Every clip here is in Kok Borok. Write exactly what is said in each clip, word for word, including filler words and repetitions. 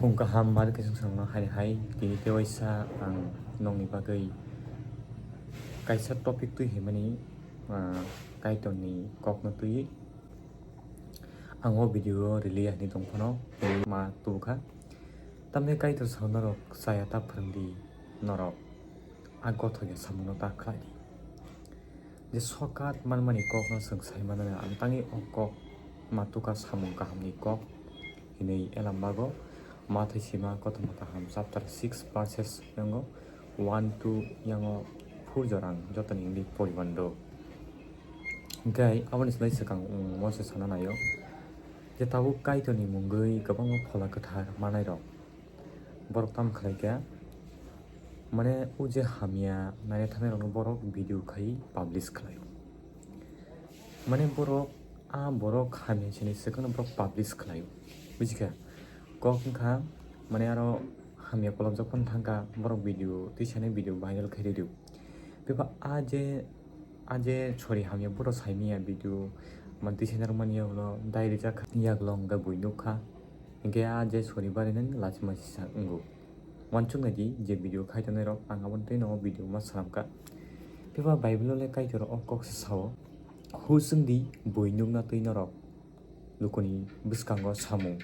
Phung kaham mari kaisa swngno hai hai tini tewaisa ang nongni bagwi kaisa topic twi himani, ah, Kaitorni kokno twi ang o video o rili ya hinwi tong phano ma tubukha. Tamni Kaitor sao norok chaya ta phwrwngdi norok a gothoya samungno ta khlaidi. Je sokat manmani kokno chwng sai manani ang tangwi o kok ma tuka samung kahamni kok hinwi elam bago. Mathai sima kothoma kaham chapter six verses yango one to yango four jorang jotoni hinwi poriban do. Hingkhe aboni slai swkang, um, Mose sana naio je tabuk Kaitorni mungwi kwbangma phola kwthar manairok borok tamo khlai kha, mane o je hamya naina thanairokno borok video khai publish khlaio. Mane borok, a borok hamya sini swkangno borok publish khlaio, buji kha? Kok wngkha, mane aro hamya kolobjak phano thangkha, borok video twi sanai video viral khai rwdi. Phiba a je, a je sori hamya borok saimanya video, man twi sanai rwmani yagulo dai rijak kha, yagulo hwnkhe bui nukha. Hingkhe a je sori barinani lachima sisa wngo. Uansuk naidi je video khai tongnai rok, ang aboni twi no video ma swnamkha. Phiba Bible o le Kaitor o kok se sao, "Hus wngdi, bui nukna twi norok lukuni bwskango samung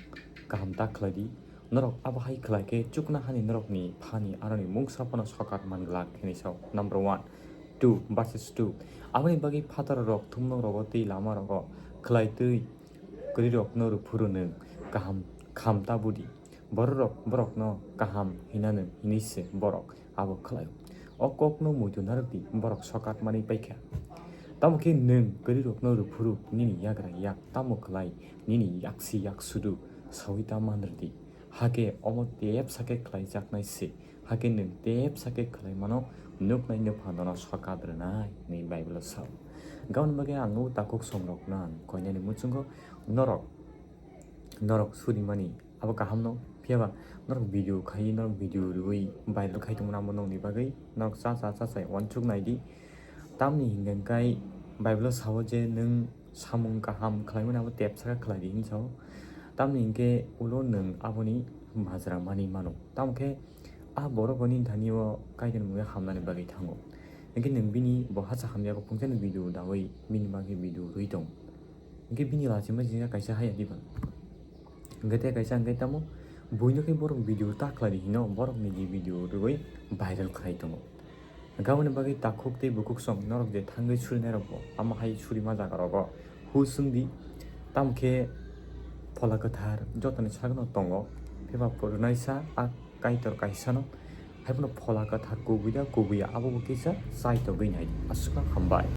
kaham ta khlaidi. Norok abo hai khlai khe chuknohani norokni Phani aroni mungsa phano sokat man glak," hinwi sao. Number one, two, verses two. Aboni bagwi phataro rok, thumnok rogo tei lama rogo khlai twi kwrwirokno rw phuru nwng kaham kham ta budi. Bororok borokno kaham hinanw hinwi se borok abo khlaio. O kokno muitu narwkdi, borok sokat manwi paikha. Tamo khe nwng kwrwirokno rw phuru nini yagra yak tamo khlai, nini yaksi yak sudu saui ta man rwdi. Hakhe omo tepsa khe khlaijaknai se. Hakhe nwng tepsa khe khlaimano nuknai nupha nono sokat rwnai, hinwi Bible o sao. Gaboni bagwi ang o takhuk songrokno ang koinani muchungo norok, norok surimani abo kahamno, phiyaba norok video khai, norok video rwui viral khai tongmani amo nokni bagwi norok cha cha cha cha uansuk naidi. Tamni hinkhe Bible o sao je nwng samung kaham khlaimani abo tepsa khe khlaidi hinwi sao. Tamni hinkhe ulo nwng aboni majra manwi mano. Tamo khe a borok o nini thani o Kaitor ni mungwi hamnani bagwi thango. Hinkhe nwng bini bo hacha hamya khe phungsa ni video daui bini bagwi video rwi tong. Hinkhe bini lachima jinga kaisa haya diba. Hinkhe tei kaisa hinkhe tamo buino khe borok video ta khlai di hino, borok ni je video rwi viral khlai tongo. Gaboni bagwi takhuk tei bukhuk song norok je thangwi surinairokbo amo hai surima jagarogo hus wng di. Tamo khe Phola Kwthar jotoni sakno tongo, phiba phurunaisa a Kaitor kaisano. Haiphano Phola Kwthar kubui da kubui ya, abo bo kisa chaitogwi nai. Aswkno hambai.